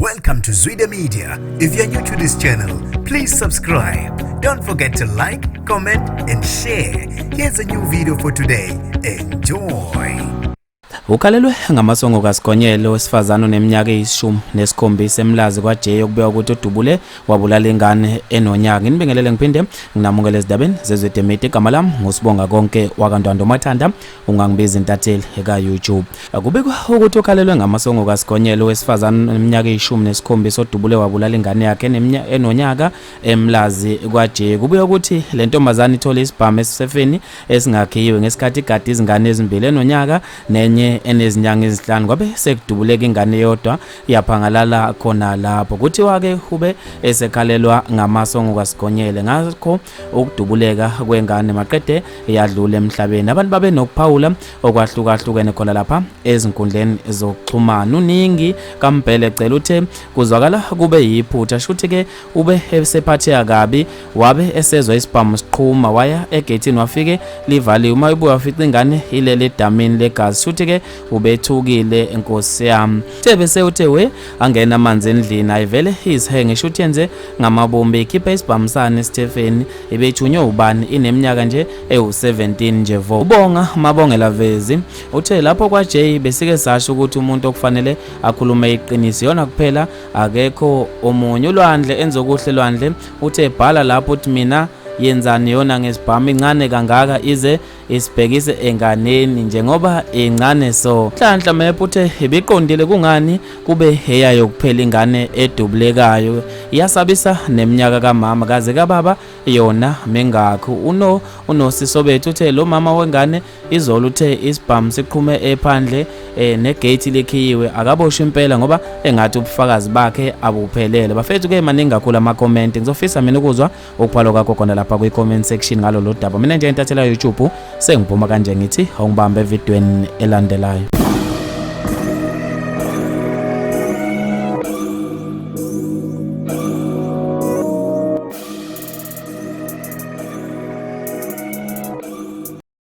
Welcome to Zwida Media. If you're new to this channel, please subscribe. Don't forget to like, comment, and share. Here's a new video for today. Enjoy. Ukhalelwe ngamasongo kaSigonyela owesifazane oneminyaka eyishumi nesikhombisa eMlazi kwaJ okubikwa ukuthi udubule wabulala ingane enonyaka. Nginibingelele ngiphinde nginamukele ezindabeni zeZwide Media. Igama lami nguSibonga konke wakaNtwando Mathanda, ungangibiza intatheli eka-YouTube. Kubikwa ukuthi ukhalelwe ngamasongo kaSigonyela owesifazane oneminyaka eyishumi nesikhombisa odubule wabulala ingane yakhe enonyaka eMlazi kwaJ. Kubuye ukuthi le ntombazane ithole isibhamu esisefeni esingakhiyiwe ngesikhathi igada izingane ezimbili, enonyaka nenye enezinyanga ezinhlanu, kwabe sekudubuleka ingane eyodwa yaphangalala khona lapho. Kuthiwa-ke ube esekhalelwa ngamasongo kaSigonyela ngakho ukudubuleka kwengane maqede yadlula emhlabeni. Abantu babe nokuphawula okwahlukahlukene khona lapha ezinkundleni zokuxhumana. Uningi kaMbhele cela uthe kuzwakala kube yiphutha, shuthi ke ube esephatheka kabi, wabe esezwa isibhamu siqhuma, waya egeyithini wafike livaliwe, uma ebuya wafica ingane ilele edamini legazi, shuthi ke ubethukile, nkosi yami. Uthe bese uthe we angena amanzi endlini, ayivele izihenge, shuthi yenze ngamabombe ikhipha isibhamu sani esithefeni, ibethunywe ubani ineminyaka nje ewu-17 nje vo. Ubonga Mabongela Vezi uthe lapho kwa-J besike sasho ukuthi umuntu okufanele akhulume iqiniso yona kuphela, akekho omunye. Ulwandle Enzokuhle Lwandle uthe bhala lapho uthi mina yenzani yona ngesibhamu, incane kangaka ize isibhekise enganeni njengoba incane. So Nhlanhla Mep uthe ibiqondile, kungani kube eyayo kuphela ingane edubulekayo, iyasabisa neminyaka kamama kaze kababa yona mingakho. Uno uNosisobethu uthe lo mama wengane izolo uthe isibhamu siqhume ephandle negate likhiyiwe, akaboshwe impela ngoba engathi ubufakazi bakhe abuphelele. Bafethu ke maningi kakhulu ama-comment, ngizofisa mina ukuzwa ukubhalwa kwakho khona lapha kwi-comment section ngalolu daba. Mina nje intathela YouTube sengiphuma kanje, ngithi awungibambe evidweni elandelayo.